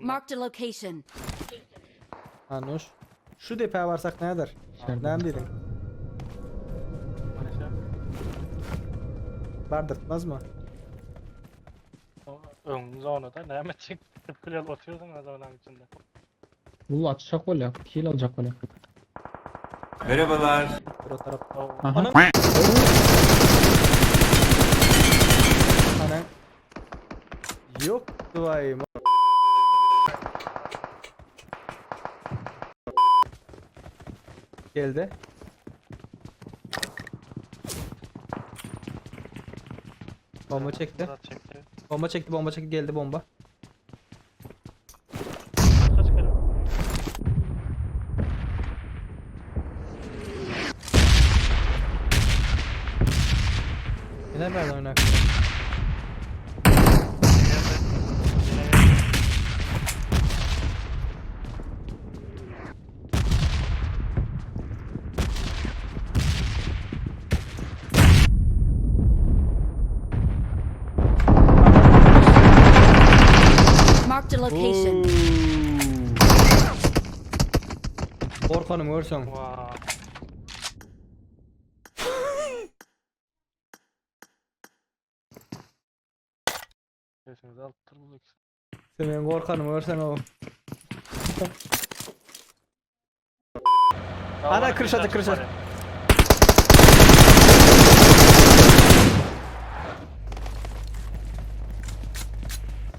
Marked a location. Anuş. Şu depä barsak näder? Näme diýdiň? Bardyrtmaz mı? Öň zonada näme etjek? Tüpkül otyrdyň ha zonanyň içinde. Bu açjak bolýar, kill aljak bolýar. Merhabalar. Bir o tarap. Aha. Anam. Ana. Yok duayım. Geldi. Bomba çekti. Murat çekti. Bomba çekti, bomba çekti, geldi bomba. Kaç kere? Yine ben oynak. Geldi. Yine geldi. Marked a location. Korkanım görsen. Wow. Sesimizi alıp dur bu ikisi. Sen benim korkanım görsen o. Ana, kırşatı, kırşatı.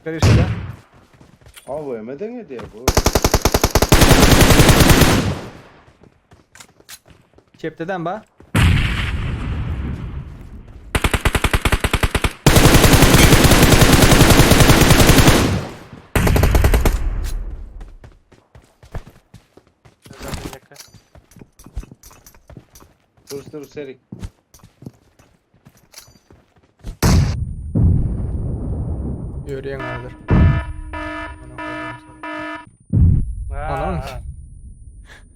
Karıştı. AVM denge diye bu. Çepteden ba. Dur dur seri. Yürüyen vardır. Ana koyayım sana.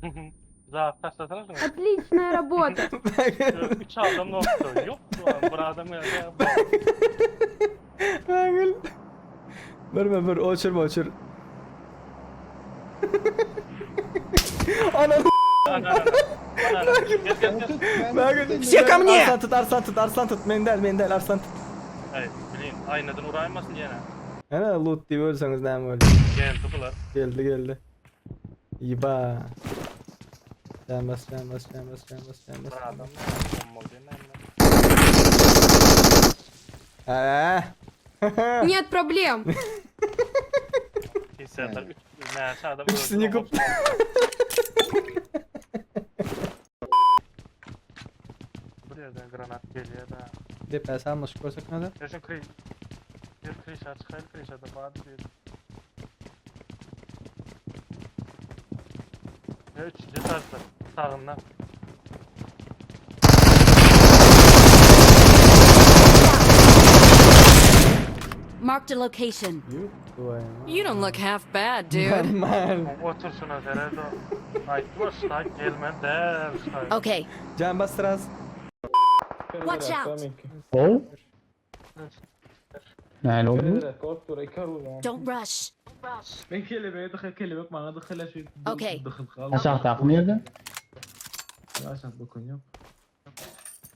Anam. Zaaf taşlasana şunu. Отличная работа. Üç adam nokta. Yok lan bir adam geldi. Bengül. Verme ver oçur oçur. Anam. Gel gel gel. Bengül. Все ко мне! Arslan tut arslan tut arslan tut. Mendel mendel arslan tut. Hayır bileyim aynadan uraymasın yine. Ana loot diye ölseniz ne öyle. Geldi bular. Geldi geldi. İyi ba. Can bas can bas can bas can bas can bas. Bir adam bomba oldu Eee. Нет проблем. Hissetler üç neredeyse adam Üçsünü yıkıp. Bir yerden granat geliyor da. Depe salmış koysak ne de? Yaşın kri. Bir krişa çıkar krişa da bağır bir. Ya üçüncü tarzda sağından. Marked a location. Yuh. Duayım. You don't look half bad, dude. Normal. Otur şuna seret o. Ay dur şuna gelme der şuna. Okay, Can bas biraz. watch out. Oh. Näle oldu? Don't rush. Ben kelebeğe dıhıl kelebek bana dıhıl şu Okey. dıhıl kaldı. Aşağı takı nerede? Aşağı dokun yok.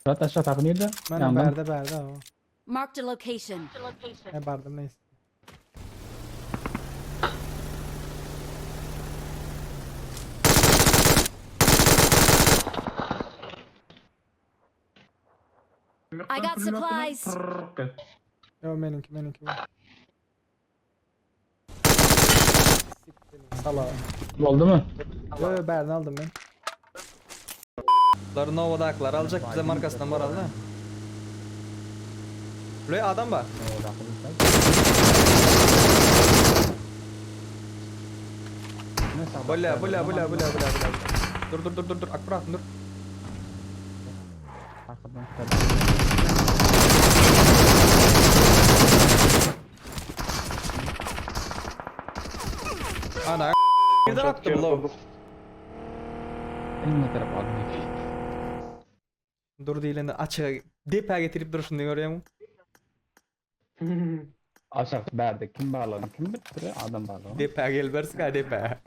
Murat aşağı takı nerede? Ben Yandan. berde berde o. Marked a location. Ne bardım neyse. I got supplies. Yo benimki benimki bu. Sala. Oldu mu? Yo yo berden aldım ben. Bunları Nova'da alacak bize markasından var aldı. Buraya adam var. Bula bula bula bula bula bula. Dur dur dur dur dur. Akbar atın dur. Arkadan Ana birden attı bu lav. Ne taraf aldım? Dur değil açığa depa getirip duruşunu görüyor musun? Aşak bärde kim barlygyny kim bilipdir adam barlygyny. Depä gelbersiň ha depä.